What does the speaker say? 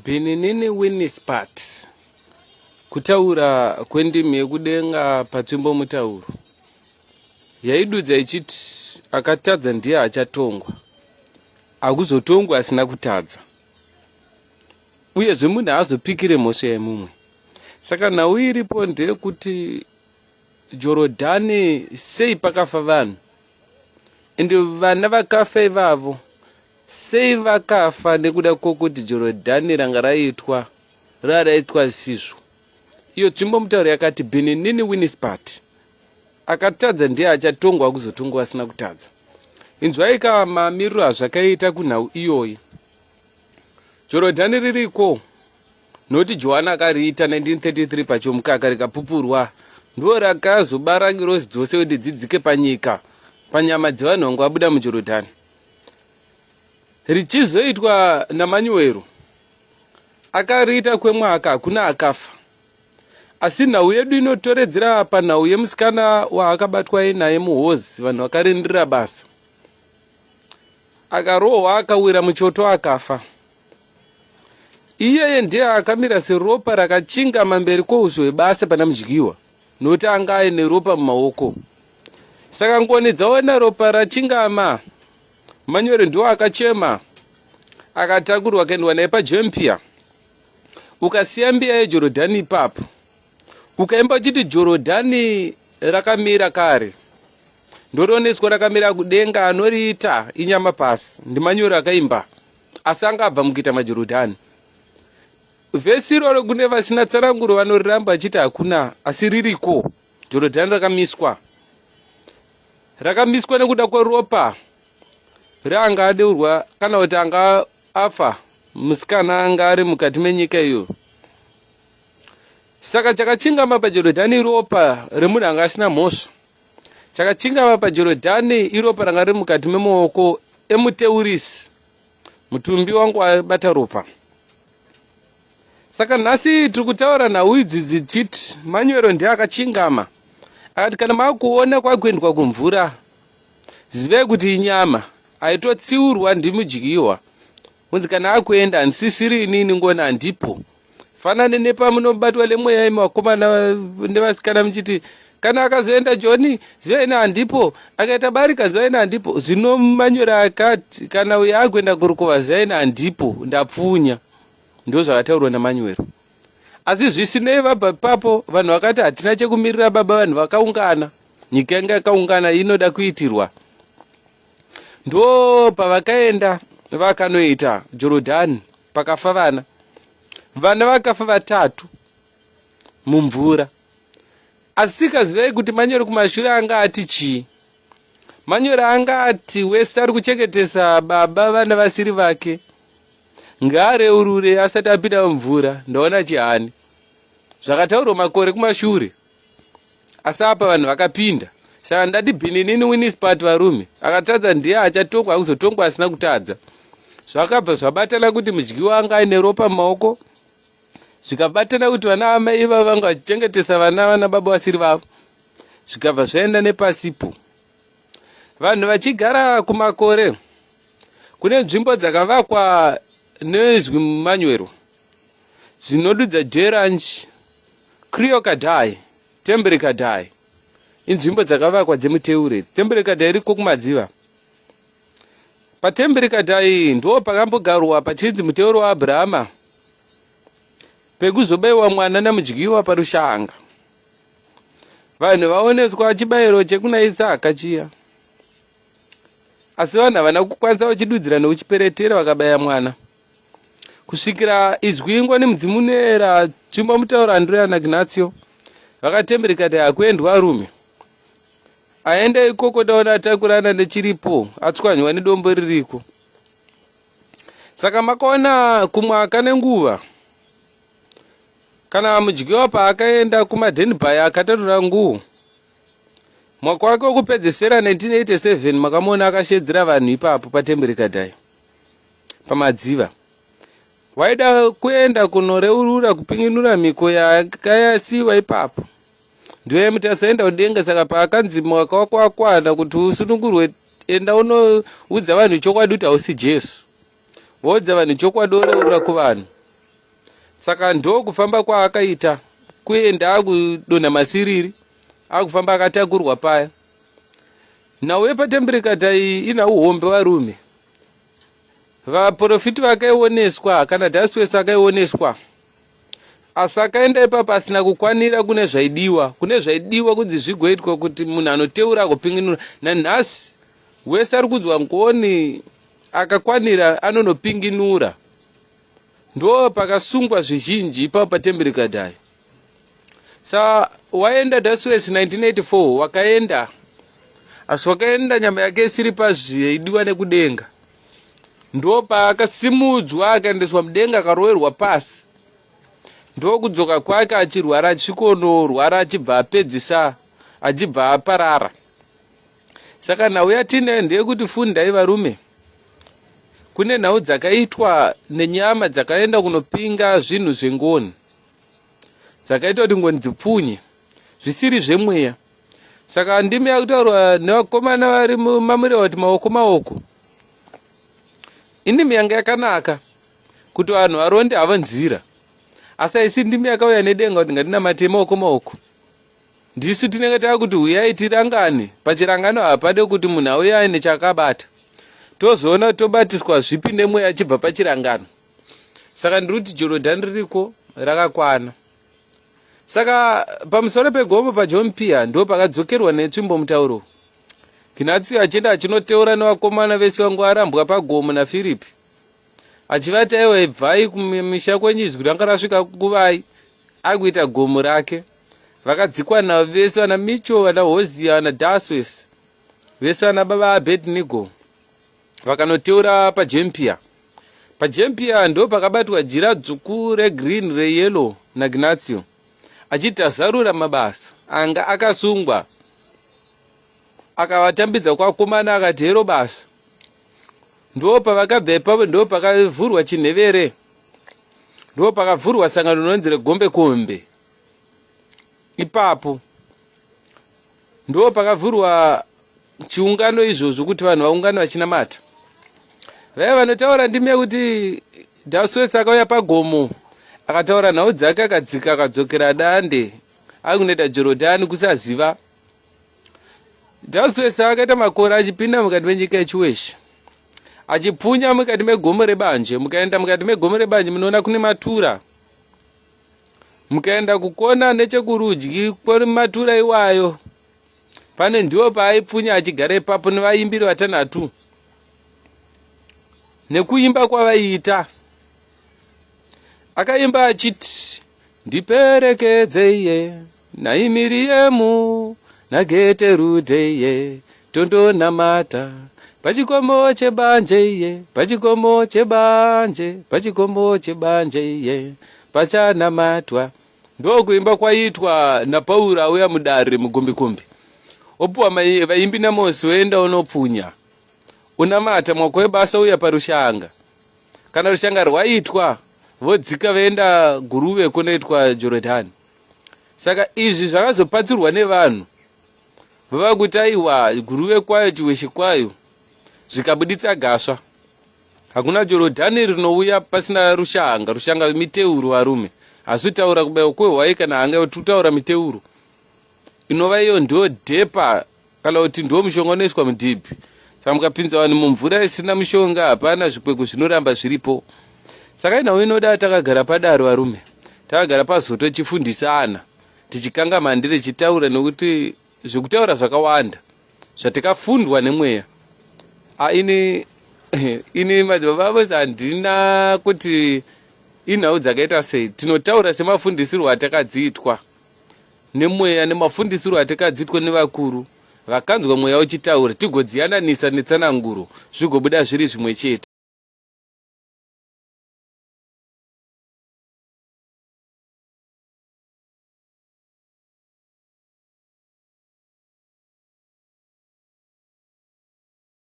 Bhininini Winispat, kutaura kwendimi yekudenga patsvimbo mutauro, yaidudza ichiti akatadza ndiye achatongwa, hakuzotongwi asina kutadza. Uyezve munhu haazopikire mhosva yemumwe. Saka nhau iripo ndeyekuti Jorodhani sei pakafa vanhu ende vana vakafa ivavo Sei vakafa nekuda kwokuti Jorodhani ranga raitwa raraitwa zvisizvo. Iyo tsvimbo mutauro yakati Bhininini Winispat akatadza ndiye achatongwa kuzotongwa asina kutadza. Inzwai ka mamiriro azvakaita kunhau iyoyi. Jorodhani ririko nokuti Johani akariita 1933 pachomukaka rikapupurwa ndo rakazobara ngirozi dzose kuti dzidzike panyika panyama dzevanhu vanga vabuda muJorodhani. Richizoitwa naManuero akariita kwemwaka hakuna akafa. Asi nhau yedu inotoredzera panhau yemusikana waakabatwa naye muhozi vanhu vakarindira basa. Akarohwa akawira muchoto akafa. Iyeye ndiye akamira seropa rakachingama mberi kwouso hwebasa pana Mudyiwa nokuti anga aine ropa mumaoko. Saka ngoni dzaona ropa rachingama, Manyore ndiwo akachema akatakurwa akaendwa naye paJempia. Ukasiya mbiya yeJorodhani ipapo, ukaimba uchiti Jorodhani rakamira kare, ndorioneswa rakamira kudenga, anoriita inyama pasi. NdiManyore akaimba, asi anga abva mukuita maJorodhani. Vhesi iroro kune vasina tsananguro vanoriramba vachiti hakuna, asi ririko. Jorodhani rakamiswa. Rakamiswa nekuda kweropa reanga adeurwa kana kuti anga afa musikana anga ari mukati menyika iyo. Saka chakachingama paJorodhani iropa remunhu anga asina mhosva. Chakachingama paJorodhani iropa ranga riri mukati memaoko emuteurisi. Mutumbi wangu wabata ropa. Saka nhasi tiri kutaura nhau idzi dzichiti Manuel ndiye akachingama akati kana makuona kwakuendwa kumvura zivai kuti inyama aitotsiurwa ndimudyiwa kunzi kana akuenda handisisiri inini ngoni handipo fanane nepamunobatwa lemweya imi vakomana nevasikana muchiti kana akazoenda joni zivai ini handipo akaita barika zivai ini handipo zvino manyora akati kana uyo akuenda kurukova zivai ini handipo ndapfunya Ndozvakataurwa naManuel. Asi zvisinei vabva ipapo vanhu vakati hatina chekumirira baba vanhu vakaungana. Nyika yanga yakaungana inoda kuitirwa. Ndo pavakaenda vakanoita Jorodhani pakafa vana. Vana vakafa vatatu mumvura. Asika zivai kuti manyoro kumashure anga ati chii? Manyoro anga ati wese ari kuchengetesa baba vana vasiri vake ngaareurure asati apinda mumvura ndaona chihani zvakataurwa makore kumashure asi apa vanhu vakapinda saka ndati bhininini winispat varume akatadza ndiye achatongwa akuzotongwa asina kutadza zvakabva zvabatana kuti mudyiwa anga aine ropa mumaoko zvikabatana kuti vana amai ivavo vanga vachichengetesa vana vana baba vasiri vavo zvikabva zvaenda nepasipo vanhu vachigara kumakore Kune nzvimbo dzakavakwa nezwi mumanywero dzinodudza Jeranj, Krio Kadai, Temberi Kadai. Inzvimbo dzakavakwa dzemuteure. Temberi Kadai iriko kumadziva. PaTemberi Kadai ndo pakambogarwa pachinzi muteuro waAbrahama pekuzobaiwa mwana namudyiwa parushanga. Vanhu vaoneswa chibayiro chekuna Isaka chiya. Asi vanhu havana kukwanisa vachidudzira nekuchiperetera vakabaya mwana. Kusvikira izwi ingwa nemudzimu unoera tsvimbo mutauro Andrea naGnatsio vakatembereka kuti hakuendwa arume. Aenda ikoko ndaona atakurana nechiripo atswanywa nedombo ririko. Saka makaona kumwaka nenguva kana mudyiwa paakaenda kumadenbaya akatatura nguo Mwaka wake wekupedzesera 1987 makamuona akashedzera vanhu ipapo patemberi Kadhai pamadziva. Waida kuenda kunoreurura kupinginura mhiko yakasiiwa ipapo. Ndiyo yaimuti asaenda kudenga saka paakanzi mwaka wako wakwana kuti usunungurwe enda unoudza vanhu chokwadi kuti hausi Jesu. Woudza vanhu chokwadi woreurura kuvanhu. Saka ndokufamba kwaakaita kuenda akudonha masiriri, akufamba akatakurwa paya. Nhau yepatembere iyi inhau hombe varume. Vaprofiti vakaioneswa, kana Dhaswesi akaioneswa, asi akaenda ipapo asina kukwanira kune zvaidiwa, kune zvaidiwa kunzi zvigoitwa kuti munhu anoteura agopinginura. Nanhasi wese ari kunzwa ngoni akakwanira anonopinginura. Ndo pakasungwa zvizhinji ipapo patemberi kadhai. Sa waenda Dhaswesi 1984 wakaenda, asi wakaenda nyama yake isiri pazvaidiwa nekudenga. Ndo paakasimudzwa akaendeswa mudenga akaroverwa pasi. Ndokudzoka kwake achirwara, achisvikonorwara achibva apedzisa, achibva aparara. Saka nhau yatinayo ndeyekuti fundai varume. Kune nhau dzakaitwa nenyama dzakaenda kunopinga zvinhu zvengoni, dzakaita kuti ngoni dzipfunye zvisiri zvemweya. Saka ndimi yakutaurwa nevakomana vari mumamiriro kuti maoko maoko. Indimi yanga yakanaka kuti vanhu varonde havo nzira, asi haisi ndimi yakauya nedenga kuti ngatinamate maoko maoko. Ndisu tinenge takuti huyai tirangane. Pachirangano hapade kuti munhu auye aine chakabata, tozoona kuti tobatiswa zvipi nemweya achibva pachirangano. Saka ndiri kuti Jorodhani ririko rakakwana. Saka pamusoro pegomo paJohn Pier ndo pakadzokerwa netsvimbo mutauro. Ginatio achienda achinoteura nevakomana vese vangu arambwa pagomo naFiripi, achivati aiwa, ibvai kumisha kwenyu, izwi ranga rasvika kuvai akuita gomo rake. Vakadzikwa navo vese, vana Micho, vana Hozia, vana Daswes, vese vana baba Abednego, vakanoteura paJempia. PaJempia ndo pakabatwa jira dzvuku, regreen, reyellow naGnatio achiti azarura mabasa anga akasungwa, akavatambidza kwakomana akati hero basa. Ndo pavakabva ipapo, ndo pakavhurwa chinhevere, ndo pakavhurwa sangano rinonzi regombe kombe. Ipapo ndo pakavhurwa chiungano izvozvo kuti vanhu vaungane vachinamata. Vaya vanotaura ndimi yekuti Dhaswesi akauya pagomo akataura nhau dzake, akadzika, akadzokera dande akunoita Jorodhani kusaziva. Dhaswesi akaita makore achipinda mukati menyika yechiweshi, achipfunya mukati megomo rebanje. Mukaenda mukati megomo rebanje munoona kune matura. Mukaenda kukona nechekurudyi kwematura iwayo pane ndiwo paaipfunya achigara ipapo nevaimbiri vatanhatu nekuimba kwavaiita. Akaimba achiti, ndiperekedzeiye naImiriyemu naGeterudheiye, tondonamata pachikomo chebanje iye, pachikomo chebanje, pachikomo chebanje iye pachanamatwa. Ndokuimba kwaitwa naPauro auya mudare mugombekombe, opuwa vaimbi naMosi, oenda unopfunya unamata mwako webasa uya parushanga. Kana rushanga rwaitwa, vodzika voenda Guruve kunoitwa Jorodhani. Saka izvi zvakazopatsurwa nevanhu vava kuti aiwa, Guruve kwayo, Chiweshe kwayo, zvikabuditsa gasva. Hakuna Jorodhani rinouya pasina rushanga. Rushanga miteuro varume, hazvitaura kubaiwa kwehwai kana hanga, tutaura miteuro inova iyo ndo dhepa kana kuti ndo mushonga unoiswa mudhibhi. Saka mukapinza vanhu mumvura isina mushonga, hapana, zvikwekwe zvinoramba zviripo. Saka inhau inoda takagara padaro varume, takagara pazoto tichifundisana, tichikanga mhandire, tichitaura, nekuti zvekutaura zvakawanda zvatikafundwa nemweya. Ini ini madzibaba avo handina kuti inhau dzakaita sei. Tinotaura semafundisirwo atakadziitwa nemweya, nemafundisirwo atakadziitwa nevakuru vakanzwa mweya uchitaura, tigodziyananisa netsananguro, zvigobuda zviri zvimwe chete.